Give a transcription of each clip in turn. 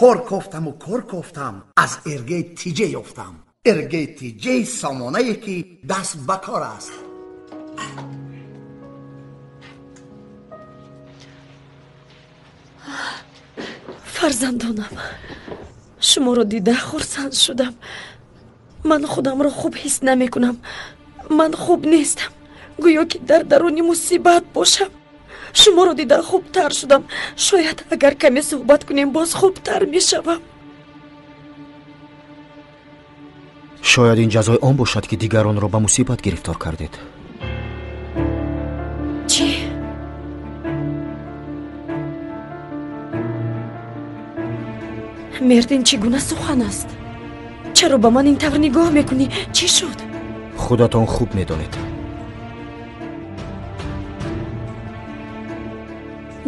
Кор кофтаму кор кофтам, аз Эргей Тиҷе ёфтам. Эргей Тиҷей сомонае ки даст ба кор аст. Фарзандонам, шуморо дида хурсанд шудам. Ман худамро хуб ҳис намекунам. Ман хуб нестам, гӯё ки дар даруни мусибат бошам. Шуморо дида хубтар шудам. Шояд агар каме суҳбат кунем, боз хубтар мешавам. Шояд ин ҷазои он бошад, ки дигаронро ба мусибат гирифтор кардед. Чӣ? Мерд, ин чӣ гуна сухан аст? Чаро ба ман ин тавр нигоҳ мекунӣ? Чӣ шуд? Худатон хуб медонед.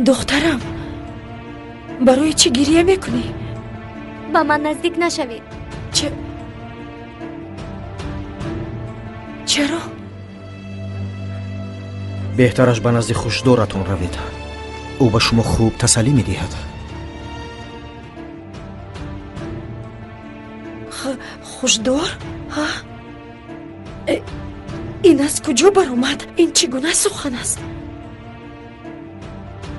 Духтарам, барои чӣ гирия мекунӣ? Ба ман наздик нашавед. Чаро? Беҳтараш ба назди хушдоратон равед. Ӯ ба шумо хуб тасаллӣ медиҳад. Хушдор? Ин аз куҷо баромад? Ин чӣ гуна сухан аст?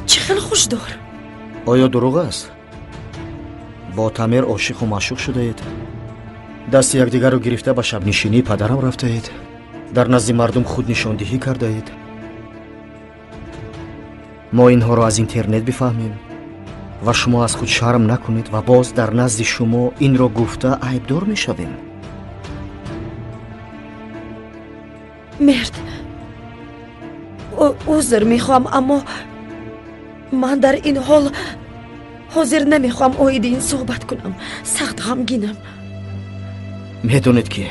Чӣ хел хушдор? Оё дурӯғ аст? Бо Тамир ошиқу маъшуқ шудаед, дасти якдигарро гирифта ба шабнишинии падарам рафтаед, дар назди мардум худ нишондиҳӣ кардаед. Мо инҳоро аз интернет бифаҳмем ва шумо аз худ шарм накунед ва боз дар назди шумо инро гуфта айбдор мешавем. Мерд, узр мехоҳам, аммо ман дар ин ҳол ҳозир намехоҳам оиди ин суҳбат кунам. Сахт ғамгинам. Медонед ки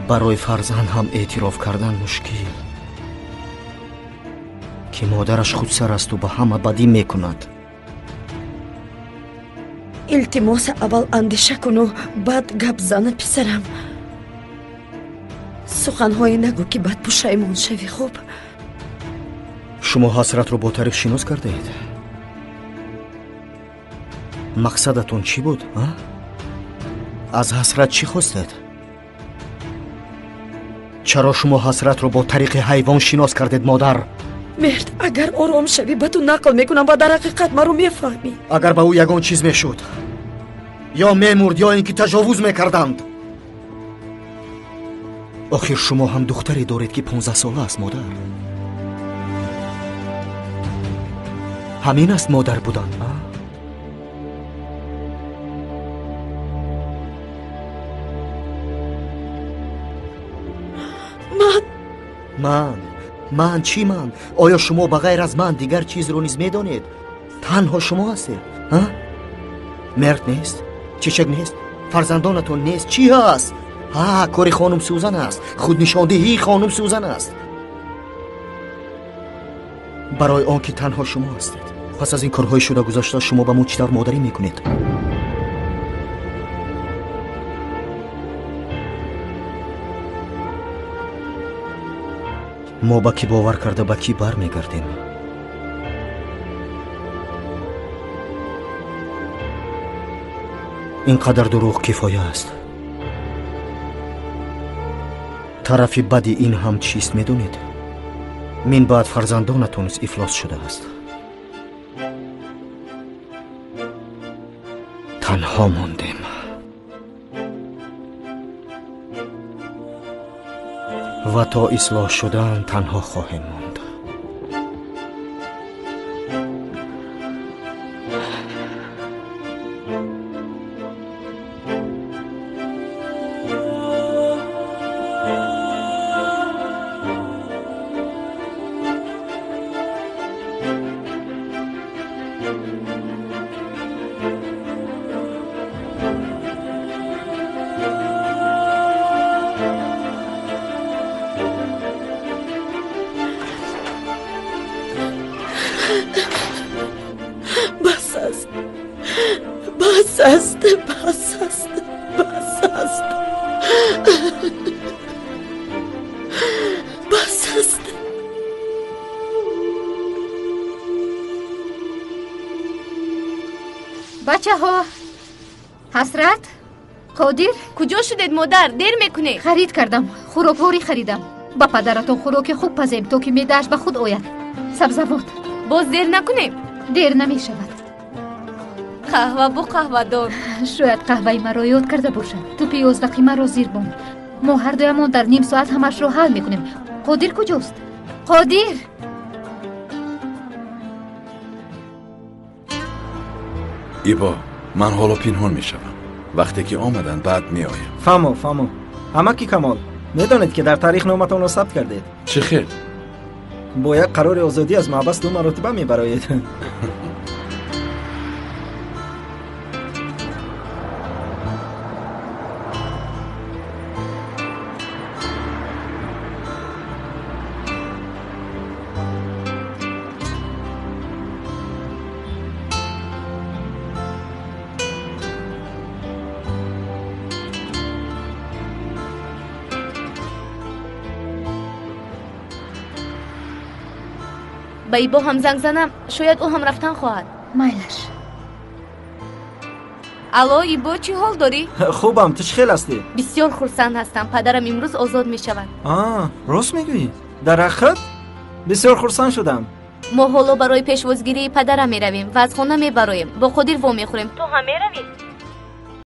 барои фарзанд ҳам эътироф кардан мушкил, ки модараш худсар асту ба ҳама бадӣ мекунад. Илтимос, аввал андеша куну баъд гап зана, писарам. Суханҳое нагӯ, ки баъд пушаймон шавӣ. Хуб? Шумо ҳасратро бо таърих шинос кардаед. Мақсадатон чӣ буд? Аз ҳасрат чӣ хостед? Чаро шумо ҳасратро бо тариқи ҳайвон шинос кардед, модар? Мерд, агар ором шавӣ, ба ту нақл мекунам ва дар ҳақиқат маро мефаҳмӣ. Агар ба ӯ ягон чиз мешуд, ё мемурд, ё ин ки таҷовуз мекарданд. Охир шумо ҳам духтаре доред, ки 15 сола аст, модар. Ҳамин аст модар будан, а? Ман ман чӣ ман? Оё шумо ба ғайр аз ман дигар чизро низ медонед? Танҳо шумо ҳастед, а? Мерд нест, чечак нест, фарзандонатон нест. Чӣ ҳаст? Ҳа, кори хонум Сӯзан аст, худнишондиҳии хонум Сӯзан аст. Барои он ки танҳо шумо ҳастед. Пас аз ин корҳои шуда гузашта шумо ба мо чӣ тавр модарӣ мекунед? Мо ба кӣ бовар карда ба кӣ бармегардем? Ин қадар дурӯғ кифоя аст. Тарафи бади ин ҳам чист медонед? Мин баъд фарзандонатон низ ифлос шудааст. Танҳо мондем. Ва то ислоҳ шудан танҳо хоҳем монд. Бас аст, бас аст, бас аст, бас аст, бас аст. Бачаҳо, Ҳасрат, Қодир. Куҷо шудед, модар? Дер мекунед. Харид кардам, хӯрокворӣ харидам. Ба падаратон хӯроки хуб пазем, то ки меъдааш ба худ ояд. Сабзавот. Боз дер накунем? Дер намешавад. Қаҳва бу қаҳвадон. Шояд қаҳваи маро ёд карда бошад. Ту пиёз ва қимаро зир бон. Мо ҳардуямон дар ним соат ҳамашро ҳал мекунем. Қодир куҷост? Қодир! Ибо, ман ҳоло пинҳон мешавам. Вақте ки омаданд, баъд меоям. Фаҳмо, фаҳмо. Амаки Камол, медонед ки дар таърих номатонро сабт кардед? Чӣ хел? Бо як қарори озодӣ аз маҳбас 2 маротиба мебароед. Ба Ибо ҳам занг занам, шояд ӯ ҳам рафтан хоҳад. Майлаш. Алло, Ибо, чӣ ҳол дорӣ? Хубам, ту чӣ хел ҳастӣ? Бисёр хурсанд ҳастам, падарам имрӯз озод мешавад. Рост мегӯӣ? Дар ҳақиқат? Бисёр хурсанд шудам. Мо ҳоло барои пешвозгирии падарам меравем ва аз хона мебароем. Бо Қодир вомехӯрем. Ту ҳам меравӣ?